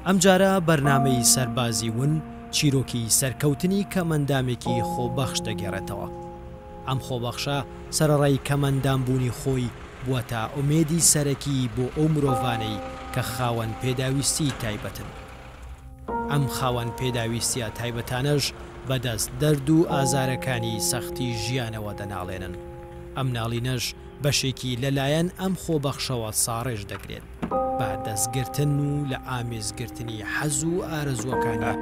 ئەمجارە بەرنامەی سەربازی ون چیرۆکی سەرکەوتنی کەمئەندامێکی خۆبەخش دەگێڕێتەوە. ئەم خۆبەخشە سەرەڕای کەمئەندامبوونی خۆی بووەتە ئومێدی سەرەکی بۆ ئەو مرۆڤانەی کە خاوەن پێداویستیی تایبەتن. ئەم خاوەن پێداویستییە تایبەتانەش بەدەست دەرد و ئازارەکانی سەختی ژیانەوە دەناڵێنن. ئەم ناڵینەش بەشێکی لەلایەن ئەم خۆبەخشەوە ساڕێژ دەکرێت بە دەستگرتن و لە ئامێزگرتنی حەز و ئارەزووەکانی.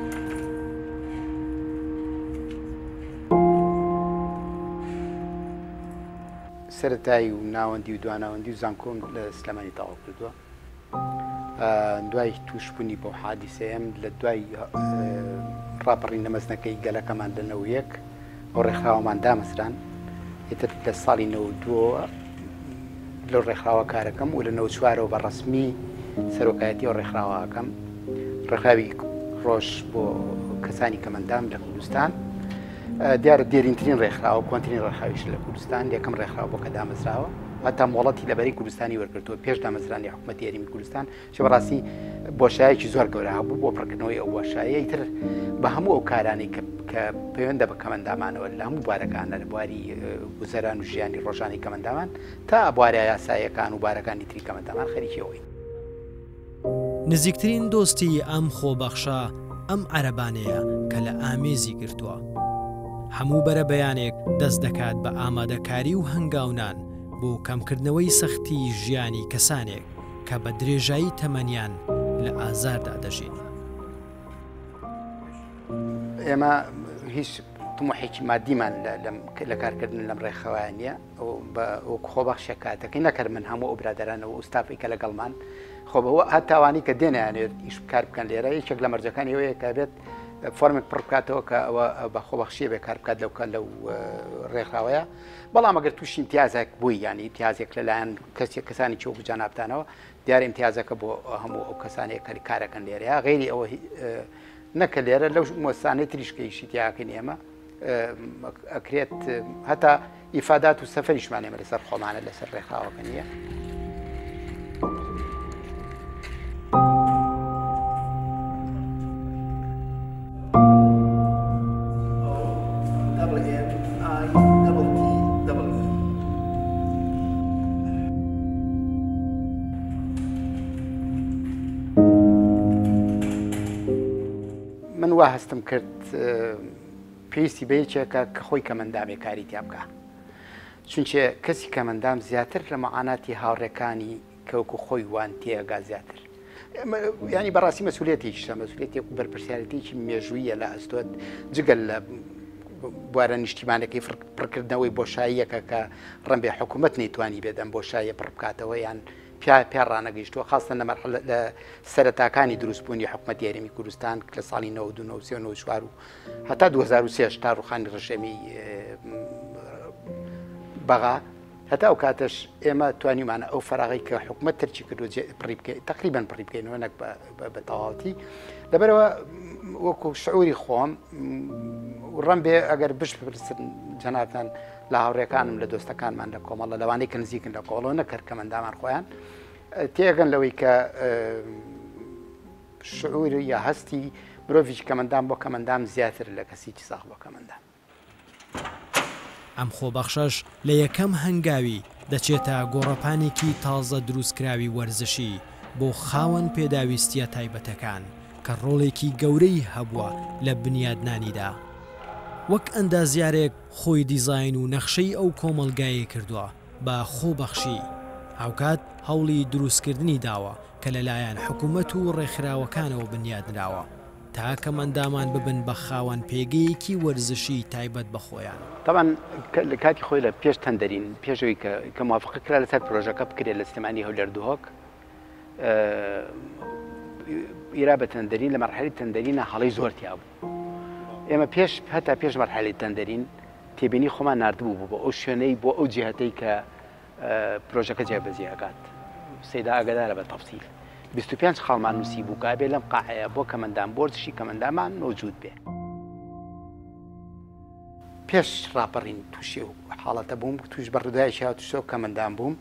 سەرەتایی و ناوەندی و دواناوەندی و زانکۆم لە سلێمانی تەواو کردووە. دوای تووشبوونی بەو حادیسەیەم لە دوای ڕاپەڕینە مەزنەکەی گەلەکەمان لە 91 ئەو ڕێکخراوەمان دامەزران ئیتر لە ساڵی 92ەوە لەو ڕێکخراوە کارەکەم و لە 94ەوە بە ڕەسمی سەرۆکایەتی ئەو ڕێکخراوەکەم ڕێکخراوی ڕۆژ بۆ کەسانی کەمەندام لە کوردستان دیارە دێرینترین ڕێکخراوە کۆنترین ڕێکخراویش لە کوردستان یەکەم ڕێکخراو بۆ کە دامەزراوە هەتا مۆڵەتی لە بەرەی کوردستانی وەرگرتووە پێش دامەزرانی حکومەتی هەرێمی کوردستان چ بەڕاستی بۆشایەکی زۆر گەورە هەبوو بۆ پڕکردنەوەی ئەو بۆشایە ئیتر بە هەموو ئەو کارانەی کە کە پەیوەندە بە کەمەندامانەوە لە هەموو بوارەکانە لە بواری گوزەران و ژیانی ڕۆژانی کەمەندامان تا بوارە یاساییەکان و بارەکانی تری کەمەندامان خەریکی ئەوەین. نزیکترین دۆستی ئەم خۆبەخشە ئەم عەرەبانەیە کە لە ئامێزی گرتووە. هەموو بەرەبەیانێک دەست دەکات بە ئامادەکاری و هەنگاونان بۆ کەمکردنەوەی سەختیی ژیانی کەسانێک کە بە درێژایی تەمەنیان لە ئازاردا دەژین. ئێمە هیچ تموحێکی مادیمان لە کارکردن لەم ڕێکخراوەیە نییە. وەکو خۆبەخشێک کاتەکەی نەکرد من هەموو ئەو برادەرانەوە و ستافی کە لەگەڵمان خۆ بەوە هەتاوانی کە دێنیانێت ئیش کار بکەن لێرە یەکێک لە مەرجەکانی ئەوەیە کە بێت فۆرمێک پڕ بکاتەوە کە ئەوە بە خۆبەخشیە بێ کار بکات لەو کە لەو ڕێکخراوەیە بەڵام ئەگەر تووشی امتیازێک بووی یانی امتیازێک لەلایەن کەسێک کەسانی چۆ جانابتانەوە دیار امتیازەکە بۆ هەموو ئەو کەسانەیە کە کارەکەن لێرەیە غیری ئەوە نەکە لێرە لەو مۆسانەی تریشکەیشی تیاکەین ئێمە ئەکرێت هەتا ئیفادات و سەفەریشمان ئێمە لەسەر خۆمانە لەسەر ڕێکخراوەکە نییە. من وا هەستم کرد پێویستی بە یەکێکە کە خۆی کەمەندامێ کاری تیا بکا چونچێ کەسی کەمەندام زیاتر لە معاناتی هاوڕێکانی کە وەکو خۆی وان تێگا زیاتر ینی بەڕاستی مەسوولێتێکیشە مەسوولێتێک و بەرپرسیارەتێکی مێژوویە لە ئەستۆت جگەل لە بوارە نیشتیمانەکەی پڕکردنەوەی بۆشاییەکە کە ڕەنبێ حکوومەت نەیتوانی بێت ئەم بۆشاییە پڕ بکاتەوە یان پیا پیا ڕانەگەیشتووە خاستە لە مەرحەلە لە سەرەتاکانی دروستبوونی حکومەتی هەرێمی کوردستان لە ساڵی 92 94 و هەتا 2003 تا ڕوخانی ڕژێمی بەغا هەتا ئەو کاتەش ئێمە توانیمانە ئەو فەراغی کە حکومت ترکی کردو پڕی بکەین تقریبا پڕی بکەینەوە نەک بە تەواوەتی لەبەرەوە وەکو شعوری خۆم ڕم بێ ئەگەر بش بپرسن جەنابتان لە هاوڕێکانم لە دۆستەکانمان لە کۆمەڵە لەوانەی کە نزیکن لە کۆڵەوە نەکرد کەمەندامان خۆیان تێگەن لەوەی کە شعور یا هەستی مرۆڤێکی کەمەندام بۆ کەمەندام زیاتر لە کەسێکی ساغ بۆ کەمەندام. ئەم خۆبەخشەش لە یەکەم هەنگاوی دەچێتە گۆڕەپانێکی تازە دروستکراوی وەرزشی بۆ خاوەن پێداویستییە تایبەتەکان کە ڕۆڵێکی گەورەی هەبووە لە بنیادنانیدا. وەک ئەندازیارێک خۆی دیزاین و نەخشەی ئەو کۆمەڵگایەی کردووە بە خۆبەخشی، هاوکات هەوڵی دروستکردنی داوە کە لەلایەن حکومەت و ڕێکخراوەکانەوە بنیادنراوە تا کەمئەندامان ببن بە خاوەن پێگەیەکی وەرزشی تایبەت بە خۆیان. تەبعەن لە کاتی خۆی لە پێش تەندەرین پێش ئەوەی کە کە موافقە کرا لەسەر پرۆژەکە بکرێت لە سلێمانی هەولێر دهۆک ئیرا بە تەندەرین لە مەرحەلی تەندەرینە هەڵەی زۆر تیا بوو ئێمە پێش هەتا پێش مەرحەلی تەندەرین تێبینی خۆمان ناردبوو بۆ ئەو شوێنەی بۆ ئەو جیهەتەی کە پرۆژەکە جێبەجێ ئەکات سەیدا ئاگادارە بە تەفسیل 25 خاڵمان نووسی بوو کە ئەبێ لەم قاعەیە بۆ کەمەندام بۆرزشی کەمەندامان مەوجود بێ پێش ڕاپەڕین تووشی ئەو حاڵەتە بووم تووش بە ڕووداوێکی هاتوچۆ کەمەندام بووم.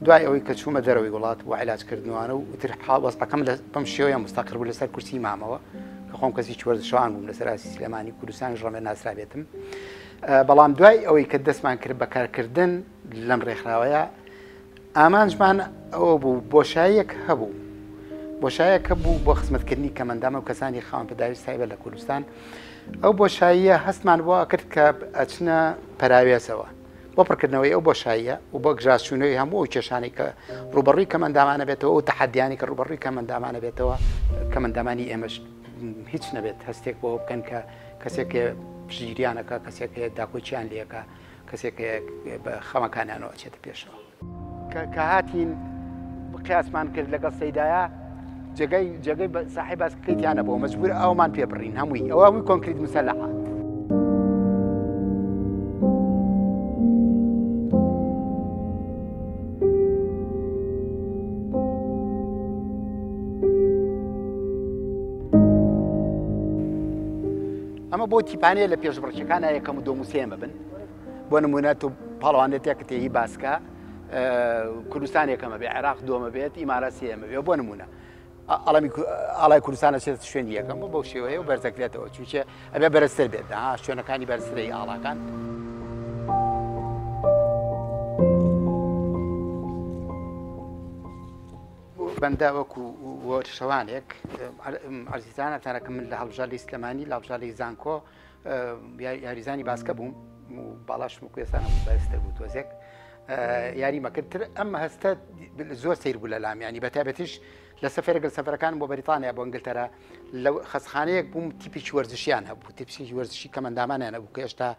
دوای ئەوەی کە چوومە دەرەوەی وڵات بۆ عیلاج کردنوانە و ئیتر حاڵ وەزعەکەم لە بەم شێوەیە مستەقر بوو لەسەر کورسی مامەوە کە خۆم کەسێکی وەرزشەوان بووم لەسەر ئاستی سلێمانی کوردستانیش ڕەمێ ناسرابێتم بەڵام دوای ئەوەی کە دەستمان کرد بە کارکردن لەم ڕێکخراوەیە ئامانجمان ئەوە بوو بۆشاییەک هەبوو بۆشایەک هەبوو بۆ خزمەتکردنی کەمەندامە و کەسانی خاوەن پێداویست تایبەت لە کوردستان ئەو بۆشاییە هەستمان بۆ کرد کە ئەچنە پەراوێزەوە بۆ پڕکردنەوەی ئەو بۆشاییە و بۆ گژاچوونەوەی هەموو ئەو کێشانەی کە ڕووبەڕووی کەمەندامانە بێتەوە و تەحەدیانی کە ڕووبەڕووی کەمەندامانە بێتەوە کەمەندامانی ئێمەش هیچ نەبێت هەستێک بۆ بکەن کە کەسێک پشتگیریانەکە کەسێک هەیە داکۆکیان لێکە کەسێک هەیە بە خەمەکانیانەوە ئەچێتە پێشەوە. کە هاتین قیاسمان کرد لەگەڵ سەیدایە جێگەی جێگەی ساحی باسکەکەی تیا نەبوو مەجبور ئەومان پێ بڕین هەمووی ئەوە هەمووی کۆنکریت مسەلەحە. ئەمە بۆ تیپانەیە لە پێشبڕکێکانە یەکەم و دووەم و سێیەم بن بۆ نمونە تۆ پاڵەوانێتێکت هی باسکە کوردستان یەکەمە بێ عێراق دووەمە بێت ئیمارات سێیەمە بێ بۆ نمونە ئەڵەمی ئاڵای کوردستان ئەچێت شوێنی یەکەم بۆ بەو شێوەیە و بەرزەکرێتەوە چونکە ئەبێ بەرزتر بێت ها شوێنەکانی بەرزترەی ئاڵاکان. بەندە وەکو وەرشەوانێک عەزیزانتانە کە من لە هەڵبژاردەی سلێمانی لە هەڵبژاردەی زانکۆ یاریزانی باسکە بووم و باڵاشم و کوێستانە بوو بەرزتر بوو تۆزێک یاری مەکردتر ئەم هەستە زۆر سیر بوو لە لام ینی بە تایبەتیش لە سەفەرێک لە سەفەرەکان بۆ بەریتانیا بۆ ئینگلتەرا لە خەستخانەیەک بووم تیپێکی وەرزشیان هەبوو تیپێکی وەرزشی کەمەندامانیان هەبوو کە هێشتا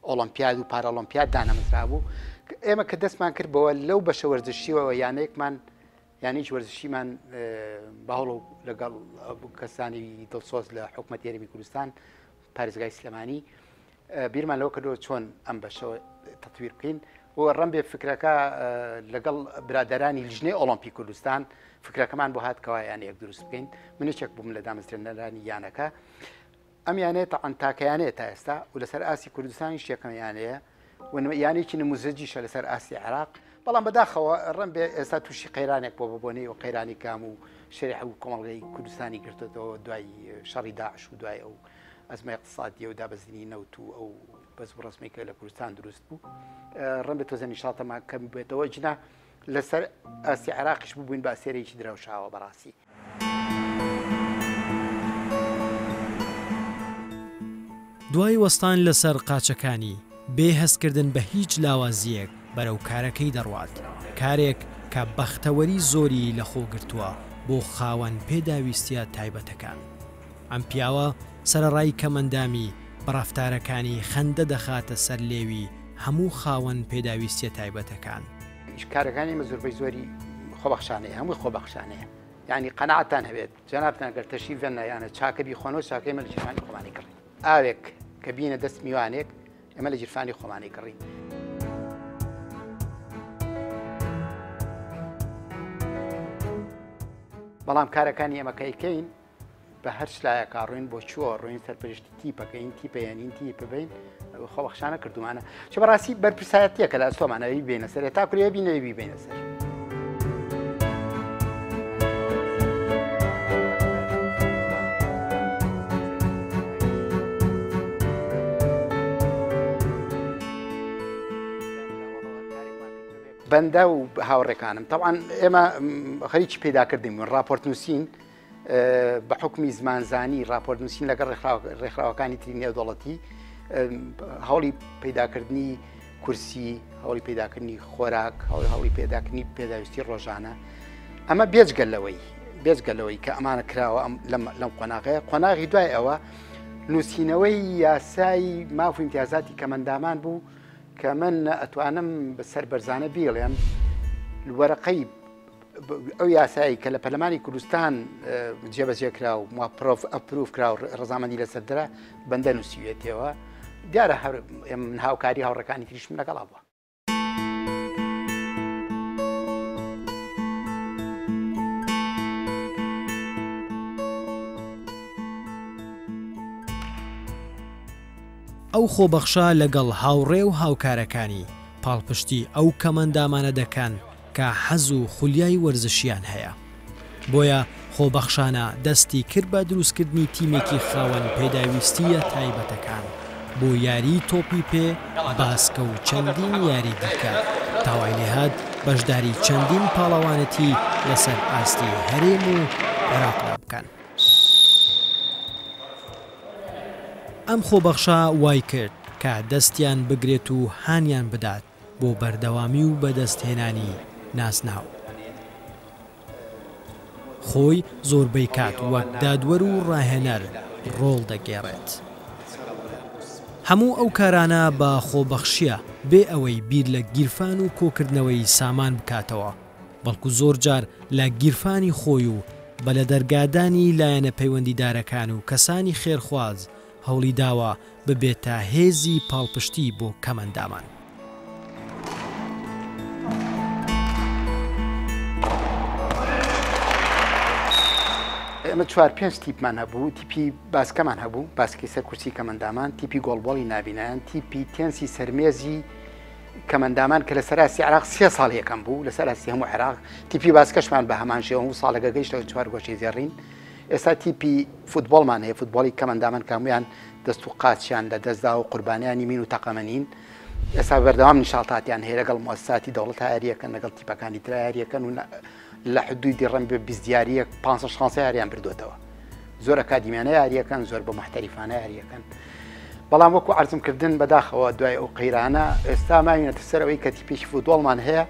ئۆڵۆمپیاد و پارالۆمپیاد دانەمەزرا بوو ئێمە کە دەستمان کرد بەوە لەو بەشە وەرزشیەوە یانەیەکمان یانەیەکی وەرزشیمان بە هەوڵ و لەگەڵ کەسانی دڵسۆز لە حکومەتی هەرێمی کوردستان پارێزگای سلێمانی بیرمان لەوە کردەوە چۆن ئەم بەشەوە تەتویر بکەین و ڕەنبێ فکرەکە لەگەڵ برادەرانی لیژنەی ئۆڵۆمپی کوردستان فکرەکەمان بۆ هات کەوا یانەیەک دروست بکەین من یەکێک بووم لە دامەزرێنەرانی یانەکە ئەم یانەیە تەعەن تاکە یانەیە تا ئێستا و لەسەر ئاستی کوردستانیش یەکەم یانەیە و یانەیەکی نموزەجیشە لەسەر ئاستی عێراق بەڵام بەداخەوە ڕەنبێ ئێستا تووشی قەیرانێک بۆ بەبۆنەی و قەیرانی کام و شەریعە و کۆمەڵگەی کوردستانی گرتێتەوە دوای شەڕی داعش و دوای ئەو ئەزمە اقتصادیە و دابەزینی نەوت و ئەو بەز و ڕەزمەی کە لە کوردستان دروست بوو ڕەنبێ تۆزە نیشاتەمان کەم بێتەوە جنا لەسەر ئاستی عێراقیش ببووین بە ئەسێرێکی درەوشاوە بەڕاستی. دوای وەستان لەسەر قاچەکانی، بێ هەستکردن بە هیچ لاوازییەک بەرەو کارەکەی دەڕوات، کارێک کە بەختەوەری زۆری لەخۆ گرتووە بۆ خاوەن پێداویستییە تایبەتەکان. ئەم پیاوە سەرەڕای کەمئەندامی، بە ڕەفتارەکانی خەندە دەخاتە سەر لێوی هەموو خاوەن پێداویستییە تایبەتەکان. کارەکانی ئێمە زۆربەی زۆری خۆبەخشانەیە، هەمووی خۆبەخشانەیە. یانی قەناعەتتان هەبێت جەنابتان گەر تەشریف بێنە یانە چاکە بیخۆنەوە چاکە ئێمە لە جیرفانی خۆمانی کڕین ئاوێک کە بینە دەست میوانێک ئێمە لە جیرفانی خۆمانی کڕین. بەڵام کارەکانی ئێمە کە ئەیکەین بە هەر لایەکا ڕۆین بۆ چووە ڕۆین سەرپەرشتی تیپەکەین تیپەیەنین تیپە بین خۆبەخشانە کردومانە چ بەڕاستی بەرپرسایەتیەکە لە ئەستۆمانە ئەوی بینە سەر تا کورێ بینەوە بیبینە سەر. بەندە و هاوڕێکانم تەوان ئێمە خەریکی پەیداکردنی بوون راپۆرت نووسین بە حوکمی زمانزانی، ڕاپۆرت نووسین لەگەڵ ڕێکخراوەکانی تری نێودەوڵەتی، هەوڵی پەیداکردنی کورسی، هەوڵی پەیداکردنی خۆراک، هەوڵی هەوڵی پێداکردنی پێداویستی ڕۆژانە. ئەمە بێجگە لەوەی بێجگە لەوەی کە ئەمانە کراوە لەم قۆناغەیە قۆناغی دوای ئەوە نووسینەوەی یاسای ماف و ئیمتیازاتی کەمەندامان بوو کە من ئەتوانم بەسەر بەرزانە بیڵێم وەرەقەی ئەو یاسایی کە لە پەرلەمانی کوردستان جێبەجێ کرا و approve کرا و ڕەزامەندی لەسەر درا بەندە نووسیوێتەوە دیارە هەر من هاوکاری هاوڕەکانی تریشم لەگەڵا بووە. ئەو خۆبەخشە لەگەڵ هاوڕێ و هاوکارەکانی پاڵپشتی ئەو کەمئەندامانە دەکەن. کە حەز و خولیای وەرزشییان هەیە. بۆیە خۆبەخشانە دەستی کرد بە دروستکردنی تیمێکی خاوەن پێداویستییە تایبەتەکان بۆ یاریی تۆپی پێ، باسکە و چەندین یاری دیکە، تا وای لێهات بەشداری چەندین پاڵەوانێتی لەسەر ئاستی هەرێم و عێراقدا بکەن. ئەم خۆبەخشە وای کرد کە دەستیان بگرێت و هانیان بدات بۆ بەردەوامی و بەدەستهێنانی نازناو. خۆی زۆربەی کات وەک دادوەر و ڕاهێنەر ڕۆڵ دەگێڕێت. هەموو ئەو کارانە بە خۆبەخشییە بێ ئەوەی بیر لە گیرفان و کۆکردنەوەی سامان بکاتەوە، بەڵکو زۆرجار لە گیرفانی خۆی و بە لەدەرگادانی لایەنە پەیوەندیدارەکان و کەسانی خێرخواز هەوڵیداوە ببێتە هێزی پاڵپشتی بۆ کەمئەندامان. ئێمە چوار پێنج تیپمان هەبوو، تیپی باسکەمان هەبوو، باسکەی سەر کورسی کەمئەندامان، تیپی گۆڵبۆڵی نابینایان، تیپی تێنسی سەرمێزی کەمئەندامان کە لەسەر ئاستی عێراق سێ ساڵ یەکەم بوو لەسەر ئاستی هەموو عێراق، تیپی باسکەشمان بە هەمان شێوە هەموو ساڵێکە گەیشتەوە چوار گۆشەی زێڕین. ئێستا تیپی فوتبۆڵمان هەیە، فوتبۆڵی کەمئەندامان کە هەموویان دەست و قاچیان لە دەستدا و قوربانیانی مین و تەقەمەنین. ئێستا بەردەوام نیشاڵتاتیان هەیە لەگەڵ موسساتی دەوڵەت یاریەکەن، لەگەڵ تیپەکانی تر یاریەکەن و لە حدودی ڕەنگ بێ 20 یاریەک 15 16 یاریان بردوێتەوە. زۆر ئەکادیمیانە یاریەکەن، زۆر بە محتەریفانە یاریەکەن. بەڵام وەکو عەرزم کردن بەداخەوە دوای ئەو قەیرانە ئێستا ماوینەتە سەر ئەوەی کە تیپێکی فوتبۆڵمان هەیە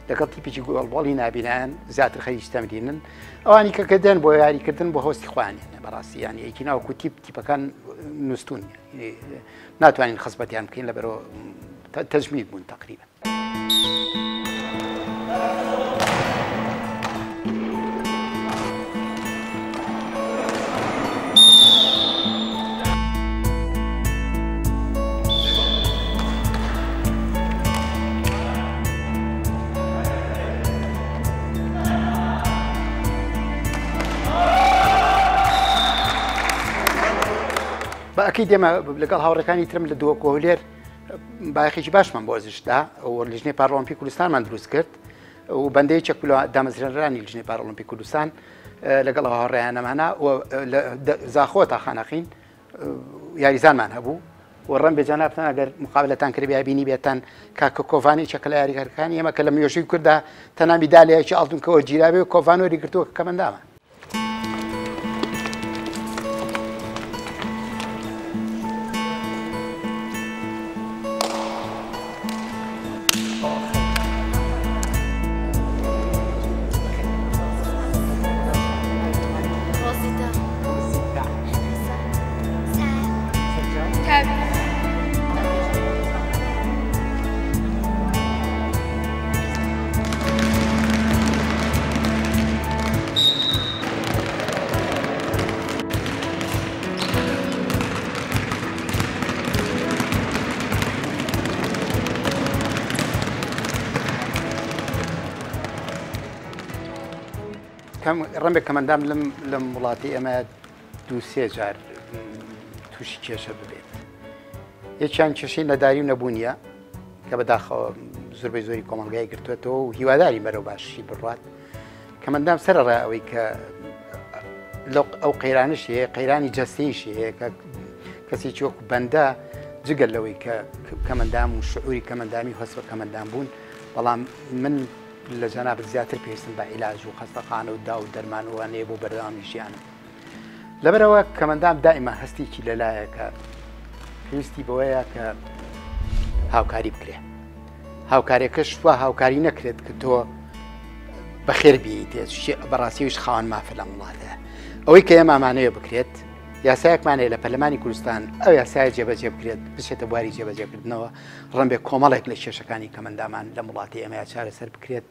لەگەڵ تیپێکی گۆڵبۆڵی نابینایان زیاتر خەریکی تەمرینن. ئەوانی کە کە دێن بۆ یاریکردن بۆ هۆستی خۆیان بەڕاستی یانی یەکی ناوکو تیپ تیپەکان نووسون ناتوانین خزمەتیان بکەین لەبەرەوە تەجمید بوون تقریبا. بە ئەکید ئێمە لەگەڵ هاوڕێکانی ترم لە دهۆک و هەولێر بایەخێکی باشمان بۆ وەرزشدا و لیژنەی پارالۆمپی کوردستانمان دروست کرد و بەندەی چەک لە دامەزرێنەرانی لیژنەی پارالۆمپی کوردستان لەگەڵ ئەو هاوڕێیانەمانە و لە زاخۆ تا خانەقین یاریزانمان هەبوو و ڕەنبێ جەنابتان ئەگەر مقابلەتان کردبێ بینی بێتان کاکە کۆڤانی چەکە لە یاریگەرەکانی ئێمە کە لە مێژووی کورددا تەنها میدالیایەکی ئاڵتون کە وەرگیرابێ و کۆڤان وەریگرتووە کە کەمەندامە. ڕەنگە کەمەندام لەم لەم وڵاتی ئێمە دوو سێ جار تووشی کێشە ببێت یەکیان کێشەی نەداری و نەبوونیە کە بەداخەوە زۆربەی زۆری کۆمەڵگای گرتوێتەوە و هیواداری بەرەو باشی بڕات کەمەندام سەرڕای ئەوەی کە ئەو قەیرانش هەیە قەیرانی جەستەیشی هەیە کە کەسێکی وەکو بەندە جگەل لەوەی کە کەمەندام و شعوری کەمەندامی هەست بە کەمەندام بوون بەڵام من لە جەنابت زیاتر پێویستم بە عیلاج و خەستەخانە و دا و دەرمان و وانەیە بۆ بەردەوامی ژیانم. لەبەرئەوە کەمەندام دائیما هەستێکی لەلایە کە پێویستی بەوەیە کە هاوکاری بکرێ. هاوکاریەکەش وا هاوکاری نەکرێت کە تۆ بەخێر بیتێت بەڕاستیش خاوەن مافە لەم وڵاتە. ئەوەی کە ئێمە ئەمانەوێ بکرێت یاسایەکمان هەیە لە پەرلەمانی کوردستان ئەو یاسایە جێبەجێ بکرێت بچێتە بواری جێبەجێکردنەوە ڕەنبێ کۆمەڵێک لە کێشەکانی کەمەندامان لەم وڵاتی ئێمەیا چارەسەر بکرێت.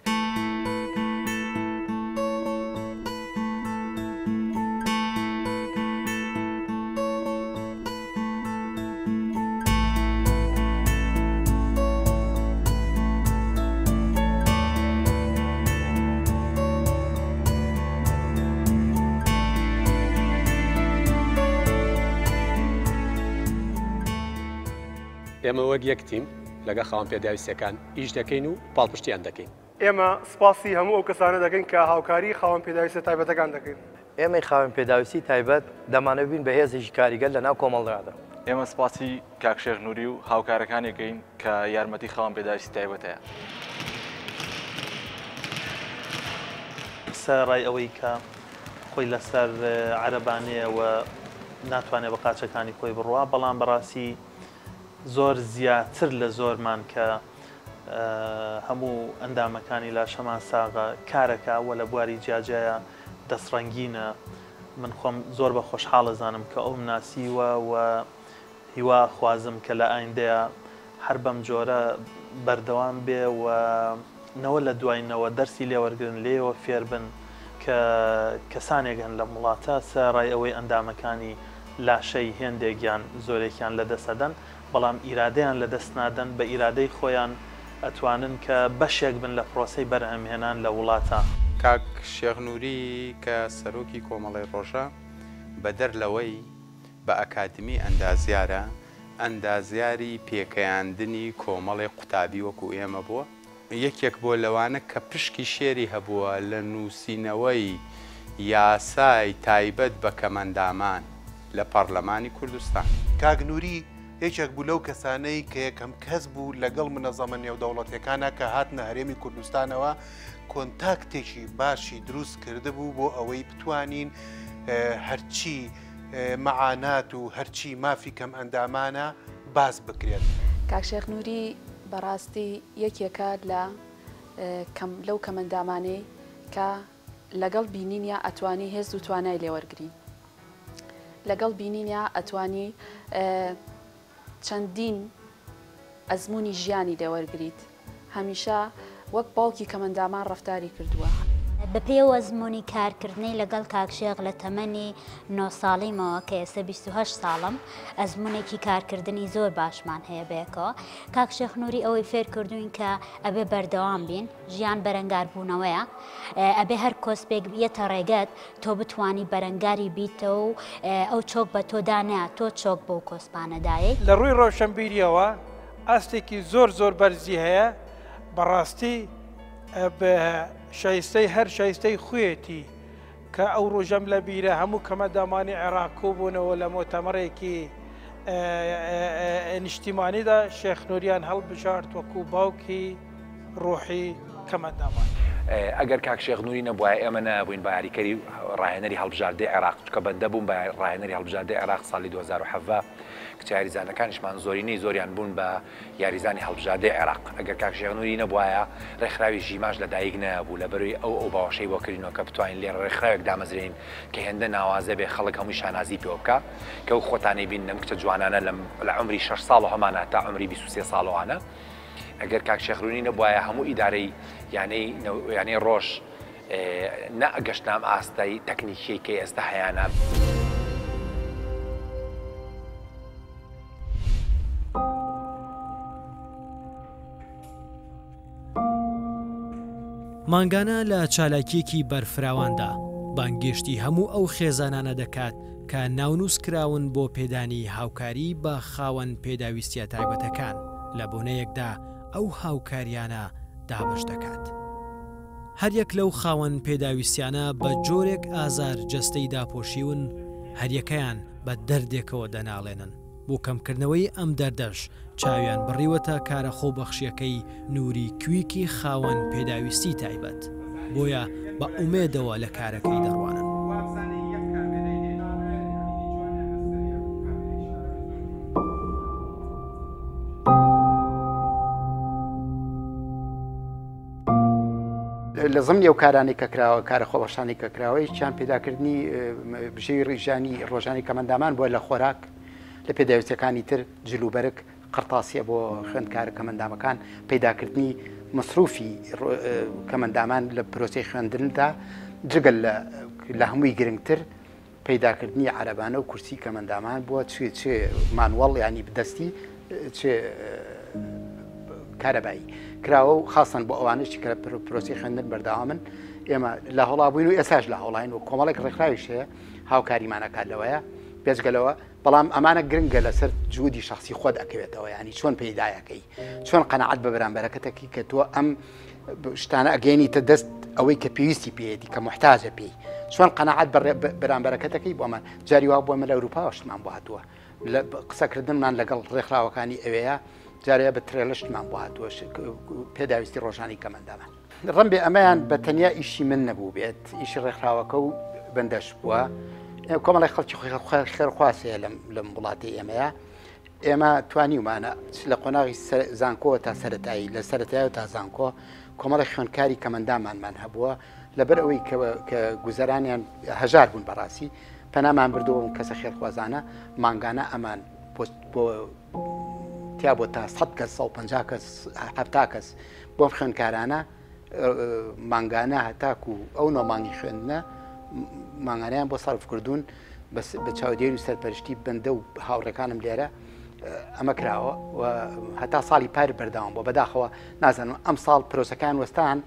ئێمە وەک یەک تیم لەگەڵ خاوەن پێداویستیەکان ئیش دەکەین و پاڵپشتیان دەکەین. ئێمە سپاسی هەموو ئەو کەسانە دەکەین کە هاوکاری خاوەن پێداویستیە تایبەتەکان دەکەین. ئێمەی خاوەن پێداویستی تایبەت دەمانەوێت بین بە هێزێکی کاریگەر لەناو کۆمەڵگادا. ئێمە سپاسی کاک شێخ نوری و هاوکارەکانی ئەکەین کە یارمەتی خاوەن پێداویستی تایبەت هەیە. سەرەڕای ئەوەی کە خۆی لەسەر عەرەبانەیە و ناتوانێت بە قاچەکانی خۆی بڕوا، بەڵام بەڕاستی زۆر زیاتر لە زۆرمان کە هەموو ئەندامەکانی لاشەمان ساغە کارەکا و لە بواری جیاجیایا دەستڕەنگینە. من خۆم زۆر بە خۆشحاڵ ئەزانم کە ئەوم ناسیوە و هیوا ئەخوازم کە لە ئایندەیا هەر بەم جۆرە بەردەوام بێ و نەوە لە دوای نەوە دەرسی لێ وەرگرن، لێیەوە فێر بن کە کەسانێک هەن لەم وڵاتە سەرەڕای ئەوەی ئەندامەکانی لاشەی هێندێک یان زۆرێکیان لە دەست ئەدەن، بەڵام ئیرادەیان لە دەست نادەن، بە ئیرادەی خۆیان ئەتوانن کە بەشێک بن لە پرۆسەی بەرهەمهێنان لە وڵاتا. کاک شێخ نوری کە سەرۆکی کۆمەڵەی ڕۆژە، بەدەر لەوەی بە ئەکادمی ئەندازیارە، ئەندازیاری پێکەیاندنی کۆمەڵێک قوتابی وەکو ئێمە بووە، یەکێک بووە لەوانە کە پشکی شێری هەبووە لە نووسینەوەی یاسای تایبەت بە کەمئەندامان لە پەڕلەمانی کوردستان. کاک نوری یەکێک بوو لەو کەسانەی کە یەکەم کەس بوو لەگەڵ منەزەمە نێودەوڵەتیەکانا کە هاتنە هەرێمی کوردستانەوە کۆنتاکتێکی باشی دروست کردبوو بۆ ئەوەی بتوانین هەرچی مەعانات و هەرچی مافی کەمئەندامانە باس بکرێت. کاک شێخ نوری بەڕاستی یەکێکە لە کەم لەو کەمەندامانەی کە لەگەڵ بینینیا ئەتوانی هێز و توانای لێ وەرگری لەگەڵ بینینیا ئەتوانی چەندین ئەزموونی ژیانی لێ وەرگریت هەمیشە وەک باوکی کەمەندامان ڕەفتاری کردووە. بەپێی ئەو ئەزموونی کارکردنەی لەگەڵ کاک شێخ لە تەمەنی نۆ ساڵیمەوە کە ئێستا 28 ساڵم ئەزموونێکی کارکردنی زۆر باشمان هەیە بەیەکەوە. کاک شێخ نوری ئەوەی فێر کردووین کە ئەبێ بەردەوام بین، ژیان بەرەنگاربوونەوەیە، ئەبێ هەر کۆسپێک یەتە ڕێگەت تۆ بتوانی بەرەنگاری بیتەوە و ئەو چۆک بە تۆ دانەیا تۆ چۆک بەو کۆسپانە دایەی. لە ڕووی ڕۆشنبیریەوە ئاستێکی زۆر زۆر بەرزی هەیە، بەڕاستی شایستەی هەر شایستەی خویەتی کە ئەو ڕۆژەم لە بیرە هەموو کەمەندامانی عێراق کۆبوونەوە لە مۆتەمەڕێکی نیشتیمانیدا شێخ نوریان هەڵبژارد وەکو باوکی ڕۆحی کەمەندامان. ئەگەر کاک شێخ نوری نەبوایە ئێمە نەبووین بە یاریکەری ڕاهێنەری هەڵبژاردەی عێراق چونکە بەندە بووم بە ڕاهێنەری هەڵبژاردەی عێراق ساڵی 2017 کچە یاریزانەکانیشمان زۆرینەی زۆریان بوون بە یاریزانی هەڵبژاردەی عێراق ئەگەر کاک شێخ نوری نەبوایە ڕێکخراوی ژیماش لە دایک نەبوو لەبەروی ئەو ئەو باوەشەی بۆ کردینەوە کە بتوانین لێرە ڕێکخراوێک دامەزرێنین کە هێندە ناوازە بێ خەڵک هەمووی شانازی پێوە بکا کە وەک خۆتان ئەیبینن ئەم کچە جوانانە لەم لە عومری شەش ساڵەوە هەمانە هەتا عومری 23 ساڵەوانە ئەگەر کاک شێخ نوری نەبوایە هەموو ئیدارەی یانەی یانەی ڕۆژ نەئەگەشتە ئەم ئاستەی تەکنیکیەی کە ئێستا هەیانە. مانگانە لە چالاکییەکی بەرفراواندا بانگێشتی هەموو ئەو خێزانانە دەکات کە ناونووس کراون بۆ پێدانی هاوکاری بە خاوەن پێداویستییە تایبەتەکان، لە بۆنەیەکدا ئەو هاوکارییانە دابەش دەکات. هەریەک لەو خاوەن پێداویستیانە بە جۆرێک ئازار جەستەی داپۆشیون، هەریەکەیان بە دەردێکەوە دەناڵێنن، بۆ کەمکردنەوەی ئەم دەردەش چاویان بڕیوەتە کارە خۆبەخشیەکەی نوری کویکی خاوەن پێداویستی تایبەت، بۆیە بە ئومێدەوە لە کارەکەی دەڕوانن. لە زمنی ئەو کارانەی کە کراوە، کارە خۆبەخشانەی کە کراوە، یەکیان پەیداکردنی بژێوی ڕیژانی ڕۆژانی کەمەندامان بووە لە خۆراک، لە پێداویستیەکانی تر جلوبەرگ، قڕتاسیە بۆ خوێندکارە کەمەندامەکان، پەیداکردنی مەسروفی کەمەندامان لە پرۆسەی خوێندندا، جگە لە هەمووی گرنگتر پەیداکردنی عەرەبانە و کورسی کەمەندامان بووە، چ چ مانوەڵ یانی دەستی چ کارەبایی کراوە و خاصەن بۆ ئەوانەشی کە پرۆسی خوێندن بەردەوامن ئێمە لە هەوڵا بووین و ئێساش لە هەوڵاین و کۆمەڵێک ڕێکخراویش هەیە هاوکاریمان ئەکات لەوەیە بێجگەلەوە بەڵام ئەمانە گرنگە لەسەر جودی شخصی خۆت ئەکەوێتەوە ینی چۆن پەیدایەکەی چۆن قەنەعەت بە بەرامبەرەکەتەکی کە تۆ ئەم شتانە ئەگەێنیتە دەست ئەوەی کە پێویستی پێیەتی کە محتاجە پێی چۆن قەنەعات بەرامبەرەکەتەکەی بۆمان جاری وا بۆ مە لە ئەوروپاوە شتمان بۆ هاتووە لە قسەکردنمان لەگەڵ ڕێکخراوەکانی ئەوەیە جارەیە بە ترێلە شتمان بۆ هاتووە پێداویستی ڕۆژانی کەمەندامان ڕەنبێ ئەمەیان بە تەنیا ئیشی من نەبوو بێت ئیشی ڕێکخراوەکە و بەندەش بووە کۆمەڵی خەڵکی خێرخواز هەیە لەم وڵاتی ئێمەیە ئێمە توانیومانە چ لە قۆناغی زانکۆوە تا سەرەتایی، لە سەرەتایەوە تا زانکۆ کۆمەڵێک خوێندکاری کەمەندامانمان هەبووە، لەبەر ئەوەی کە گوزەرانیان هەژار بوون بەڕاستی پەنامان بردووە بەم کەسە خێرخوازانە، مانگانە ئەمان بۆ تیا بۆ تا 100 کەس 150 کەس 70 کەس بۆم خوێندکارانە مانگانە هەتاکو ئەو نۆ مانگی خوێندنە مانگانیان بۆ سەرف کردوون بە چاودێری و سەرپەرشتی بەندە و هاوڕێکانم لێرە ئەمە کراوە و هەتا ساڵی پار بەردەوام بۆ بەداخەوە نازانم ئەم ساڵ پرۆسەکان وەستان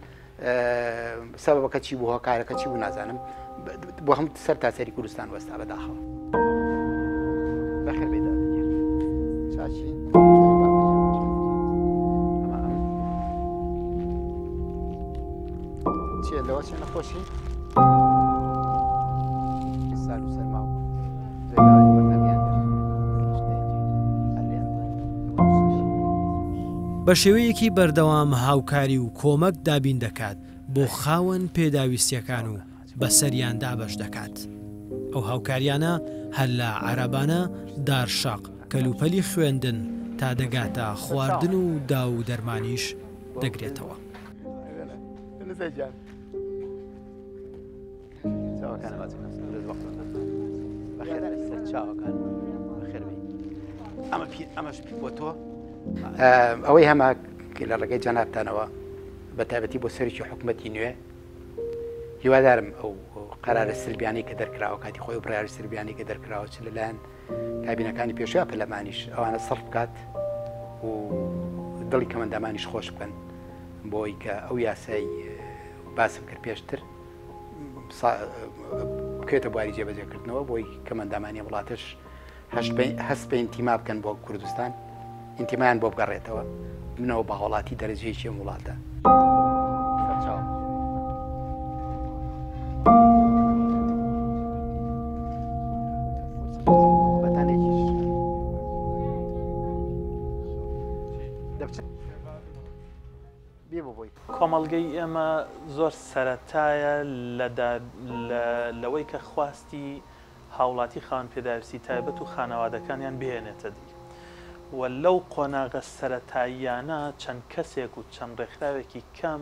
سەبەکە چی بوو هۆکارەکە چی بوو نازانم بۆ هەم سەر تاسەری کوردستان وەستا بەداخەوە بەخێر بێت چاچی چیە لەوە چێ نەخۆشی سال و سەرما بە شێوەیەکی بەردەوام هاوکاری و کۆمەک دابین دەکات بۆ خاوەن پێداویستیەکان و بەسەریان دابەش دەکات. ئەو هاوکاریانە هەر لە عەرەبانە، دارشەق، کەلوپەلی خوێندن تا دەگاتە خواردن و داو و دەرمانیش دەگرێتەوە. ئەوەی هەمە لە ڕێگەی جەنابتانەوە بە تایبەتی بۆ سەرکی حکوومەتی نوێ هیوادارم ئەو قەرارە سلبیانەی کە دەرکراوە کاتی خۆی و بڕیاری سلبیانەی کە دەرکراوە چ لەلایەن کابینەکانی پێشوە پەرلەمانیش ئەوانە سەرف بکات و دڵی کەمەندامانیش خۆش بکەن بۆی کە ئەو یاسای باسم کرد پێشتر بکەێتە بواری جێبەجێکردنەوە بۆی کەمەندامانی وڵاتش هەست بە ئینتیما بکەن بۆ کوردستان، ئینتیمایان بۆ بگەڕێتەوە، ببنەوە بە هاوڵاتی دەرەجەیەکی ئەم وڵاتە. کۆمەڵگەی ئێمە زۆر سەرەتایە لەوەی کە خواستی هاوڵاتی خاوەن پێداویستی تایبەت و خانەوادەکانیان بهێنێتە دی و لەو قۆناغە سەرەتاییانە چەند کەسێک و چەند ڕێکخراوێکی کەم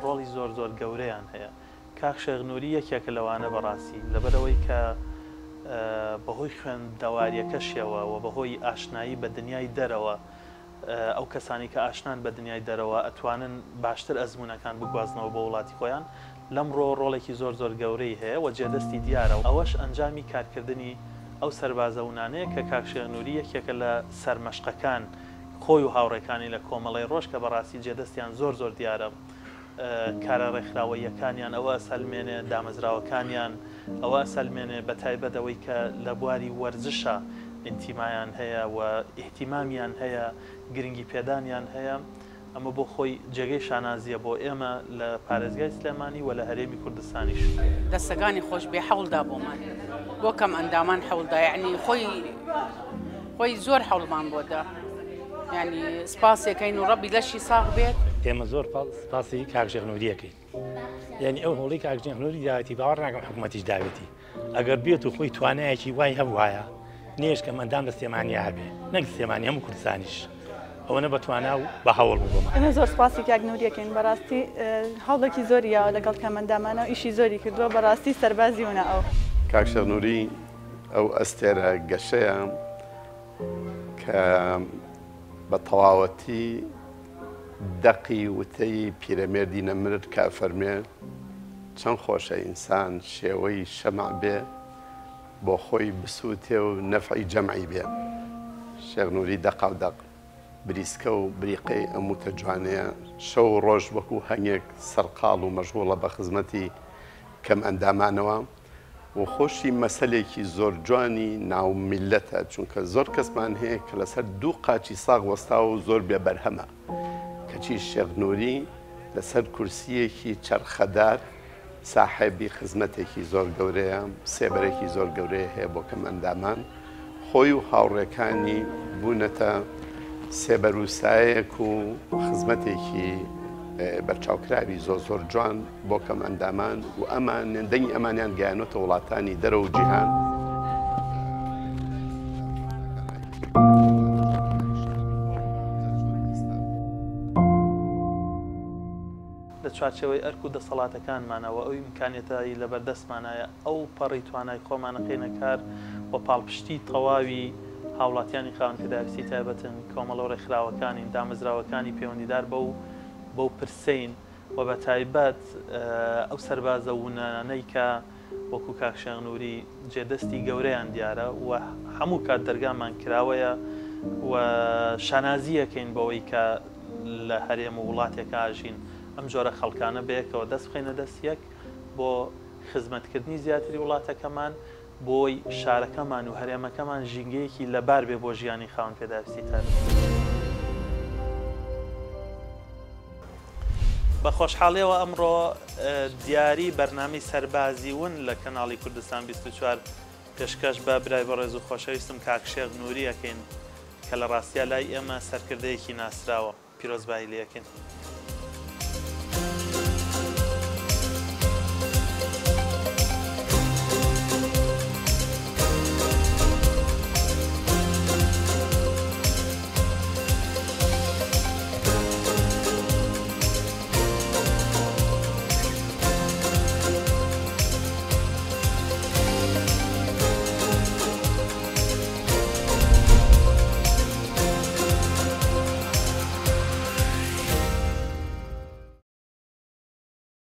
ڕۆڵی زۆر زۆر گەورەیان هەیە. کاک شێخ نوری یەکێکە لەوانە بەڕاستی لەبەرئەوەی کە بەهۆی خوێندەواریەکەشیەوە و بەهۆی ئاشنایی بە دنیای دەرەوە ئەو کەسانەی کە ئاشنان بە دنیای دەرەوە ئەتوانن باشتر ئەزموونەکان بگوازنەوە بۆ وڵاتی خۆیان، لەمڕۆوە ڕۆڵێکی زۆر زۆر گەورەی هەیە و جێدەستی دیارە و ئەوەش ئەنجامی کارکردنی ئەو سەربازە ونانەیە کە کاک شێخ نوری یەکێکە لە سەرمەشقەکان خۆی و هاوڕێکانی لە کۆمەڵەی ڕۆژ کە بەڕاستی جێدەستیان زۆر زۆر دیارە کارە ڕێکخراوەییەکانیان ئەوە ئەسەلمێنێ، دامەزراوەکانیان ئەوە ئەسەلمێنێ، بەتایبەت ئەوەی کە لە بواری وەرزشا ئینتیمایان هەیە و ئیهتیمامیان هەیە، گرنگیپێدانیان هەیە، ئەمە بۆ خۆی جێگەی شانازییە بۆ ئێمە لە پارێزگای سلێمانی و لە هەرێمی کوردستانیش. دەستەکانی خۆش بێ حەوڵدا بۆمان بۆ کەم ئەندامان حەوڵدا یعنی خۆی خۆی زۆر حەوڵمان بۆ دا یعنی سپاسێکەین و ڕەبی لەشی ساغ بێت. ئێمە زۆر سپاسی کاک شێخ نوری ئەکەین یعنی ئەو هەوڵی کاک شێخ نوری داوێتی باوەڕ ناکەم حکوومەتیش داوێتی ئەگەر بێت و خۆی توانایەکی وای هەبوایە نێشکەم ئەندام لە سلێمانیا هەبێ نەک سلێمانی هەموو کوردستانیش ئەوەنە بە توانا و بە هەوڵ بوو بۆمان. ئێمە زۆر سوپاسی کاک نوری ئەکەین بەڕاستی هەوڵێکی زۆری یاوە لەگەڵ کەمئەندامانە و ئیشی زۆری کردووە بەڕاستی سەربازی ونە ئەو. کاک شێخ نوری ئەو ئەستێرە گەشەیە کە بە تەواوەتی دەقی وتەی پیرەمێردی نەمر کە ئەفەرموێ، چەند خۆشە ئینسان شێوەی شەمع بێ بۆ خۆی بسووتێ و نەفعی جەمعی بێ. شێخ نووری دەقاودەق بریسکە و بریقەی ئەم وتە جوانەیە، شەو و ڕۆژ وەکوو هەنگێک سەرقاڵ و مەشغووڵە بە خزمەتی کەمئەندامانەوە و خۆشی مەسەلێکی زۆر جوانی ناو میللەتە، چونکە زۆر کەسمان هەیە کە لەسەر دوو قاچی ساغ وەستاوە و زۆر بێ بەرهەمە، کەچی شێخ نووری. لەسەر کورسییەکی چەرخەدار ساحێبی خزمەتێکی زۆر گەورەیە، سێبەرێکی زۆر گەورەی هەیە بۆ کەمئەندامان، خۆی و هاوڕێکانی بوونەتە سێبەر و سایەیەک و خزمەتێکی بەرچاوکراوی زۆر زۆر جوان بۆ کەمئەندامان و ئەمان دەنگی ئەمانیان گەیانۆتە وڵاتانی دەرەوە و جیهان. لە چوارچێوەی ئەرک و دەسەڵاتەکانمانە و ئەو ئیمکانیەتەی لەبەردەستمانایە ئەو پەڕی توانای خۆمان ئەخەینە کار و پاڵپشتی تەواوی هاوڵاتیانی خاوەن پێداویستی تایبەتن، کۆمەڵە و ڕێکخراوەکانین، دامەزراوەکانی پەیوەندیدار بەو بەو پرسەین و بە تایبەت ئەو سەربازە ونانەی کە وەکو کاک شێخ نوری جێدەستی گەورەیان دیارە و هەموو کات دەرگامان کراوەیە و شانازییەکەین بەوەی کە لە هەرێم و وڵاتێکا ئەژین ئەم جۆرە خەڵکانە بەیەکەوە دەست بخەینە دەست یەک بۆ خزمەتکردنی زیاتری وڵاتەکەمان بۆی شارەکەمان و هەرێمەکەمان ژینگەیەکی لەبار بێ بۆ ژیانی خاوەن پێداویستی تایبەت. بە خۆشحاڵیەوە ئەمڕۆ دیاری بەرنامەی سەربازی ون لە کەناڵی کوردستان 24 پێشکەش بە برای بەڕێز و خۆشەویستم کاک شێخ نوری ئەکەین کە لە ڕاستیا لای ئێمە سەرکردەیەکی ناسراوە. پیرۆزبایی لێ ئەکەین.